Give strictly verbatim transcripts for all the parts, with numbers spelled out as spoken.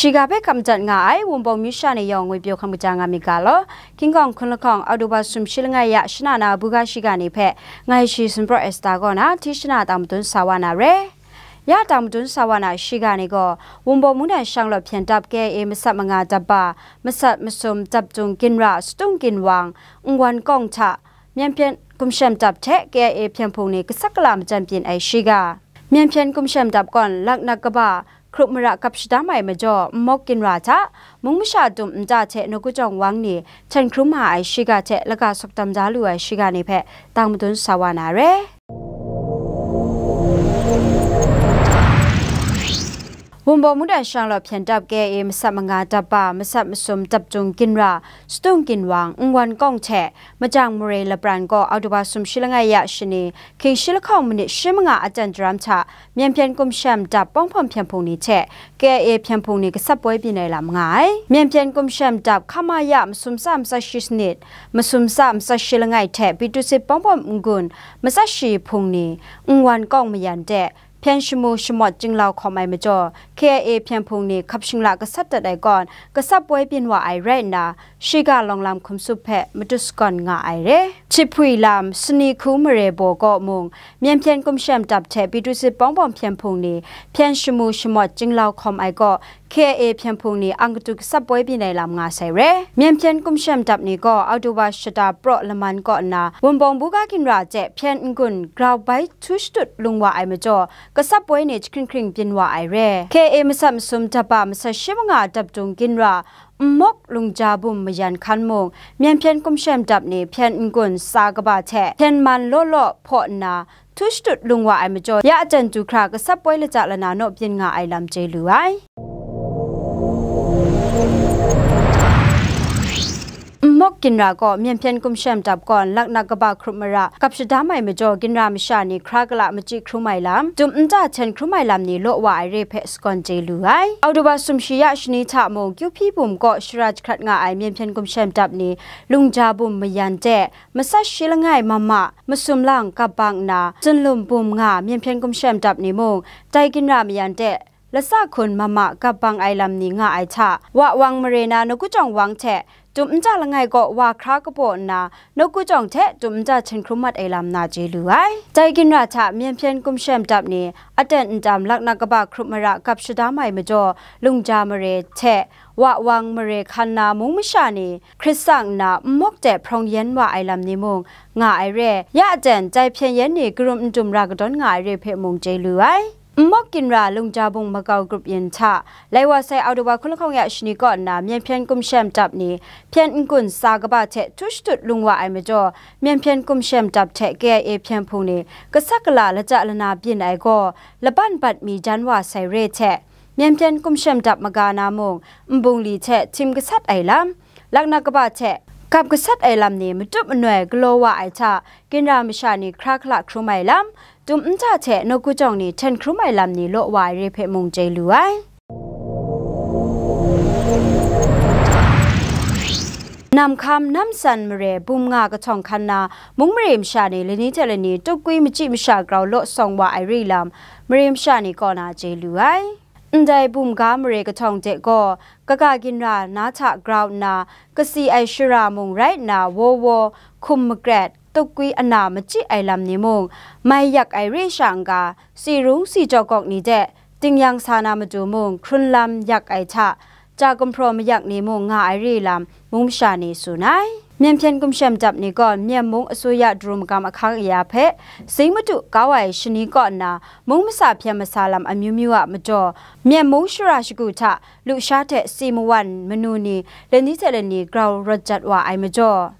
Shiga hpe hkap madat nga ai Wunpawng myu sha ni yawng ngwi pyaw hkam kaja nga myit ga law, King Kong hkun lahkawng Oktoba sumshi langai ya shana na buga shiga ni hpe ngai shi Sumpraw Esta kaw na hti shana tang madun sa wa na re. Ya tang madun sa wa na shiga ni gaw, Wunpawng mungdan shang lawt hpyen dap K I A masat manga dap ba, masat masum dap dung ginra, satung ginwang, n-wan kawng hta, Myen hpyen gumshem dap hte K I A hpyen hpung ni kasak kala majan byin ai shiga. Myen hpyen gumshem dap gawn laknak kaba hkrup mara kap shadam ai majaw, nmawk ginra hta, mung masha dum nta hte nawku jawng wang ni hten hkrum ma ai shiga hte laga sawk dam da lu ai shiga ni hpe tang madun sa wa na re. Wunpawng mungdan shang lawt hpyen dap K I A masat manga dap ba, masat masum dap dung ginra, satung ginwang, n-wan kawng hte, majang mare lapran gaw Oktoba sumshi langai ya shani, hkying shi lahkawng minit shi manga aten daram hta, Myen hpyen gumshem dap Pawng Hpawng hpyen hpung ni hte K I A hpyen hpung ni gasat poi byin ai lam nga ai. Myen hpyen gumshem dap hkama ya masum tsa matsat shi sanit, masum tsa matsat shi langai hte Pitusit Pawng Hpawng n-gun matsat shi hpung ni, n-wan kawng mayan de, hpyen shamu shamawt jinglau hkawm ai majaw, K I A hpyen hpung ni hkap shingla gasat dat ai kawn, gasat poi byin wa ai rai nna, shiga lawng lam hkum sup hpe matut sagawn nga ai re. Chihpui lam, Sani hku mare baw kaw mung, Myen hpyen gumshem dap hte Pitusit Pawng Hpawng hpyen hpung ni hpyen shamu shamawt jinglau hkawm ai kaw, K I A hpyen hpung ni ang katu gasat poi byin ai lam nga sai re. Myen hpyen gumshem dap ni gaw Oktoba shata praw laman kaw nna, Wunpawng buga ginra hte hpyen n-gun grau bai htu shatut lung wa ai majaw, gasat poi ni jahkring hkring byin wa ai re. K I A masat masum dap ba masat shi manga dap dung ginra, nmawk lungja bum mayan hkan mung, Myen hpyen gumshem dap ni hpyen n-gun tsa kaba hte hpyen man law law hpaw nna, htu shatut lung wa ai majaw, ya aten du hkra gasat poi lata lana naw byin nga ai lam chye lu ai. Nmawk ginra gaw Myen hpyen gumshem dap gawn laknak kaba hkrup mara kap shadam ai majaw, ginra masha ni hkra kala machyi hkrum ai lam, dum nta hten hkrum ai lam ni law wa ai re hpe sagawn chye lu ai. Oktoba sumshi ya shani hta mung, Kyuhpyi bum kaw shara jahkrat nga ai Myen hpyen gumshem dap ni lungja bum mayan de, masat shi langai mama, masum lang gap bang nna, zunlum bum nga Myen hpyen gumshem dap ni mung, dai ginra mayan de, lasa hkun mama gap bang ai lam ni nga ai hta, wa wang mare na nawku jawng wang hte, dum nta langai kaw wa hkra kabaw nna, nawku jawng hte dum nta hten hkrum mat ai lam na chye lu ai. Dai ginra hta Myen hpyen gumshem dap ni, aten n tam laknak kaba hkrup mara kap shadam ai majaw, lungja mare hte, wa wang mare hkan na mung masha ni, hkrit sang nna nmawk de hprawng yen wa ai lam ni mung nga ai re. Ya aten, dai hpyen yen ni karum n dum ra kadawn nga ai re hpe mung chye lu ai. Nmawk ginra lungja bung makau grup yin hta, lai wa sai Oktoba hkun lahkawng ya shani kaw nna, Myen hpyen gumshem dap ni hpyen n-gun tsa kaba hte htu shatut lung wa ai majaw, Myen hpyen gumshem dap hte K I A hpyen hpung ni gasat gala lata lana byin ai gaw, laban bat mi jan wa sai re hte, Myen hpyen gumshem dap maga na mung, nbungli hte htim gasat ai lam, laknak kaba hte gap gasat ai lam ni matup manoi galaw wa ai hta, ginra masha ni hkra hkala hkrum ai lam, dum nta hte nawku jawng ni hten hkrum ai lam ni law wa ai re hpe mung chye lu ai. Namhkam namsan mare bum nga kahtawng hkan na mung mare masha ni lani hte lani tukwi machyi masha grau law sawng wa ai re lam, mare masha ni kaw na chye lu ai. Ndai bum ga mare kahtawng de gaw, kaga ginra na hta grau nna, kasi ai shara mung rai nna, wo wo, hkum makret, tukwi ana machyi ai lam ni mung, mai yak ai re sha n-ga, si rung si jaw gawk ni de, tingnyang sa na matu mung, hkrun lam yak ai hta, ja gumhpraw mayak ni mung nga ai re lam, mung masha ni tsun ai. Myen hpyen gumshem dap ni gaw, Myen mung asuya daru magam ahkang aya hpe, Sing madu kau ai shani kaw nna, mung masa hpyen masa lam amyu myu a majaw, Myen mung shara shagu hta lusha hte si mawan manu ni lani hte lani grau rawt jat wa ai majaw,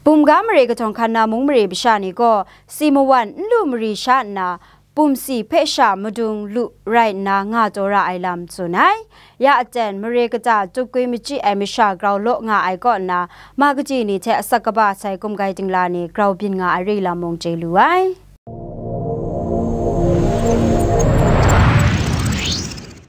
bum ga mare kahtawng hkan na mung mare masha ni gaw, si mawan n lu mari sha nna, bum si hpe sha madung lu rai nna nga taw ra ai lam tsun ai. Ya aten, mare kata tukwi machyi ai masha grau law nga ai kaw nna, ma kaji ni hte asak kaba sai gumgai dingla ni grau byin nga ai re lam mung chye lu ai.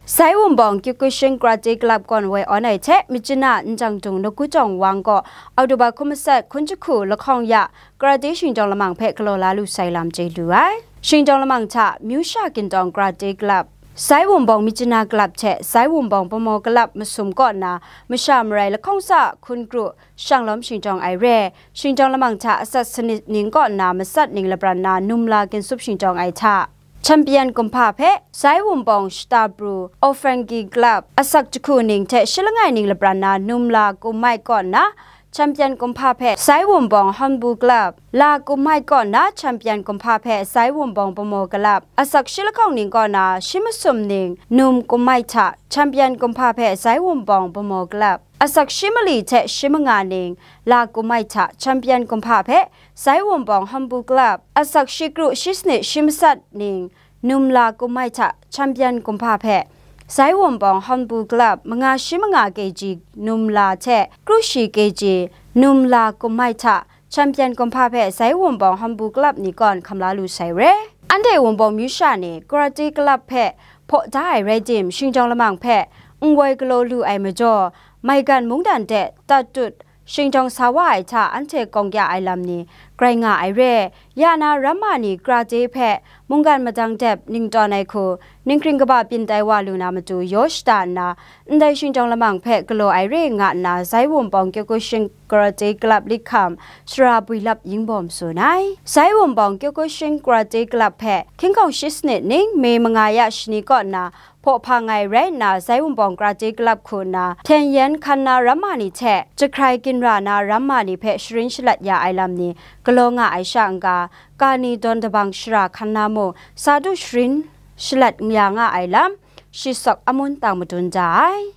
Sai Wunpawng Kyokushin Karate Club kawn woi awn ai hte, Myitkyina Njangdung Nakujawng Wang kaw Oktoba hkun matsat hkun jahku lahkawng ya karate shingtawng lamang hpe galaw la lu sai lam chye lu ai. Shingtawng lamang hta, Myu Sha Kintawng Karate Club, Sai Wunpawng Myitkyina Club hte Sai Wunpawng Bamaw Club masum kaw na masha marai lahkawng sa hkun kru shanglawm shingtawng ai re. Shingtawng lamang hta asak sanit ning kaw na matsat ning lapran na numla ginsup shingtawng ai hta, champion kumhpa hpe Sai Wunpawng Shata Pru Ofrangi Club asak jahku ning hte shi langai ning lapran na numla kumhmai kaw na champion kumhpa hpe Sai Wunpawng Hornbill Club, la kumhmai kaw na champion kumhpa hpe Sai Wunpawng Bamaw Club, asak shi lahkawng ning kaw na shi masum ning num kumhmai hta champion kumhpa hpe Sai Wunpawng Bamaw Club, asak shi mali hte shi manga ning la kumhmai hta champion kumhpa hpe Sai Wunpawng Hornbill Club, asak shi kru shi sanit shi matsat ning numla kumhmai hta champion kumhpa hpe Sai Wunpawng Hornbill Club, manga shi manga K G numla hte kru shi K G numla kumhmai hta champion kumhpa hpe Sai Wunpawng Hornbill Club ni kaw hkam la lu sai re. Anhte Wunpawng myu sha ni karate club hpe hpaw da ai rai tim, shingtawng lamang hpe n woi galaw lu ai majaw, maigan mungdan de tatut shingtawng sa wa ai hta anhte kawng ya ai lam ni grai nga ai re. Ya na ramma ni karate hpe mungkan madang dep ning tawn ai hku, ninghkring kaba byin tai wa lu na matu yaw shada nna, ndai shingtawng lamang hpe galaw ai re nga nna, Sai Wunpawng Kyokushin Karate Club Likham Sara Bwi Lap Yingbawm tsun ai. Sai Wunpawng Kyokushin Karate Club hpe hkying hkawng shi sanit ning May manga ya shani kaw nna hpaw hpang ai rai nna, Sai Wunpawng Karate Club hku nna hpyen yen hkan na ramma ni hte jahkrai ginra na ramma ni hpe sharin shalat ya ai lam ni galaw nga ai sha n-ga, kani dawn dabang shara hkan na mung sa du sharin shalat ya nga ai lam, shi sawk amun tang madun da ai.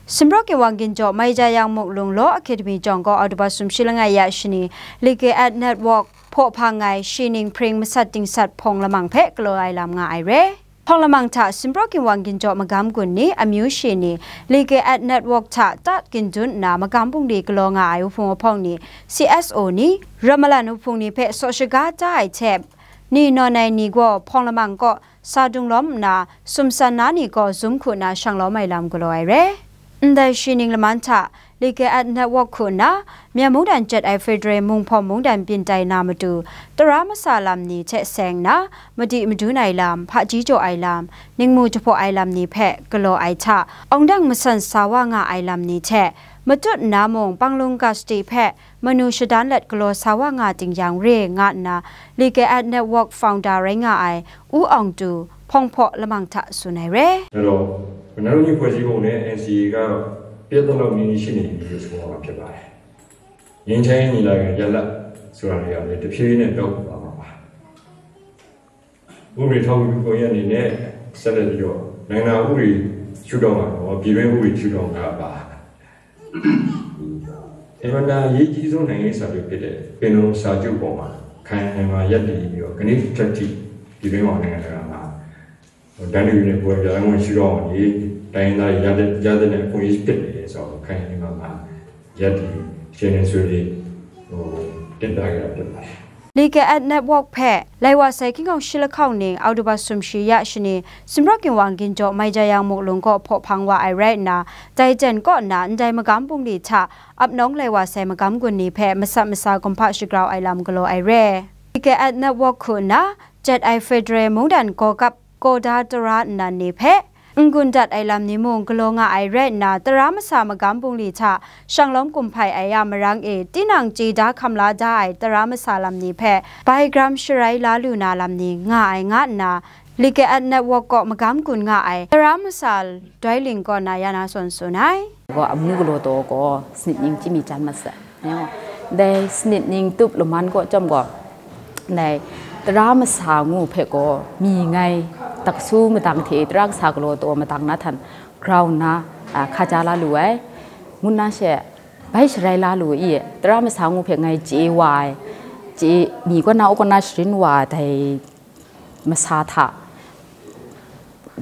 Sumrawk Ginwang Ginjaw Maija Yang Muk Lung Law Academy jawng gaw October sumshi langai ya shani, Like At Network hpaw hpang ai shi ning hpring masat dingsat hpawng lamang hpe galaw ai lam nga ai re. Hpawng lamang hta Sumrawk Ginwang Ginjaw magam gun ni, amyu shi ni, Like At Network hta tat ginjun nna magam bungli galaw nga ai wuhpung wuhpawng ni, C S O ni, ramalan wuhpung ni hpe saw shaga da ai hte, ni nawn ai ni gaw hpawng lamang kaw sa dung lawm nna, sumsan na ni gaw zum hku nna shang lawm ai lam galaw ai re. Ndai shi ning laman hta, Like At Network hku nna, Myen mungdan jet ai Federal Munghpawm mungdan byin tai na matu, tara masa lam ni hte seng nna, madi madun ai lam, hpaji jaw ai lam, ningmu jahpaw ai lam ni hpe galaw ai hta, awng dang masan sa wa nga ai lam ni hte, matut nna mung Panglung Gashti hpe manu shadan let galaw sa wa nga ting yang re nga nna, Like At Network founder rai nga ai U Aung Tu hpawng hpaw lamang hta tsun ai re. အဲ့တော့ ကျွန်တော်တို့ဖွဲ့စည်းပုံနဲ့ NCA က ပြဿနာမျိုးရှိနေပြီလို့ ဆိုရမှာဖြစ်ပါတယ်။ ငြိမ်းချမ်းရေးညီလာခံရလဒ်ဆိုတာတွေကလည်း တဖြည်းဖြည်းနဲ့ ပျောက်ကွယ်သွားမှာပါ။ ဥပဒေထောက်ကူပြုကွန်ရက်အနေနဲ့ ဆက်လက်ပြီးတော့ နိုင်ငံတော်ဥပဒေရှုထောင့်မှာရော ပြည်တွင်းဥပဒေရှုထောင့်ကပါ အင်မတန်အရေးကြီးဆုံးနိုင်ငံရေးစာချုပ်ဖြစ်တဲ့ ပင်လုံစာချုပ်ပေါ်မှာ ခိုင်ခိုင်မာမာရပ်တည်ပြီးတော့ ကနေ့ထက်ထိ ပြည်တွင်းမှာ နိုင်ငံတကာမှာ တန်းတူရေးနဲ့ ကိုယ်ပိုင်ပြဋ္ဌာန်းခွင့် ရှုထောင့်ကနေ တိုင်းရင်းသားတွေ ရတဲ့ ရသင့်တဲ့ အခွင့်အရေးဖြစ်နေတယ်ဆိုတာကို ခိုင်ခိုင်မာမာ ရပ်တည် ရှင်းလင်းဆွေးနွေး ဟို တင်ပြခဲ့တာဖြစ်ပါတယ်။ Like At Network hpe lai wa sai hkying hkawng shi lahkawng ning October sumshi ya shani, Sumrawk Ginwang Ginjaw Maija Yang Muk Lung kaw hpaw hpang wa ai rai nna, dai jen kaw nna ndai magam bungli hta ap nawng lai wa sai magam gun ni hpe masat masa kumhpa shagrau ai lam galaw ai re. Like At Network hku nna jet ai Federal mungdan gaw kap gaw da tara nnan ni hpe n-gun dat ai lam ni mung galaw nga ai rai nna, tara masa magam bungli hta shanglawm kumhpai ai a marang e, tinang chye da hkam la da ai tara masa lam ni hpe bai gram sharai la lu na lam ni nga ai nga nna, Like At Network kaw magam gun nga ai tara masa doi ling kaw na ya na zawn tsun ai. က အမူကလော်တော်က စနစ်နည်းကျင့်မီးကျမ်းမစက် ဒဲ စနစ်နည်းတူပ်လမန်က ကျမ်းက ဒဲ သရၣ်မဆာငူဖဲက မီငိုင်း တကဆူမတန်ကထီ သရၣ်ကဆာကလီတေၢ်မတန်နထၢၼ် ground န ခါကျါလၢလူဝဲ မုၢ်နၢ်ရှဲ ဘၣ်ရှရဲလၢလူအံၤ သရၣ်မဆာငူဖဲငိုင်း ကြေးဝါ ကြေး မီးက န အိၣ်က န ရှရင်းဝါ ဒဲ မဆာထ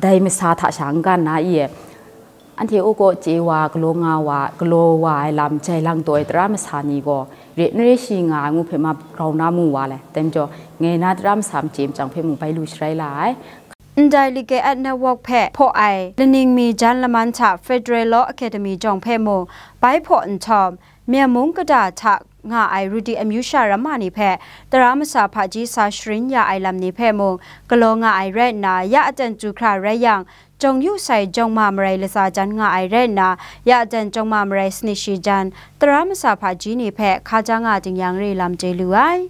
ဒဲ မဆာထ ရှောင်က န အံၤ အန်ထေအိၣ်က ကြေးဝါ ကလီငါဝါ ကလီဝါ လမ် ကျဲလင် တေၢ် သရၣ်မဆာနံၤက ရ့နရ့ရှံငါ ငူဖဲမ ground န မူဝါလဲၣ် တဲမ့ၢ်က ငဲန သရၣ်မဆာမက့မကျင်ဖဲမူ ဘၣ်လူရှရဲလၢ Ndai Like At Network hpe hpaw ai laning mi jan laman hta Federal Law Academy jawng hpe mung bai hpaw nhtawm, Myen mung kata hta nga ai Rudi amyu sha ramma ni hpe tara masa hpaji sa sharin ya ai lam ni hpe mung galaw nga ai rai nna, ya aten chyu hkra rai yang, jawng yu sai jawng ma marai latsa jan nga ai rai nna, ya aten jawng ma marai sanit shi jan tara masa hpaji ni hpe hka ja nga ding yang re lam chye lu ai.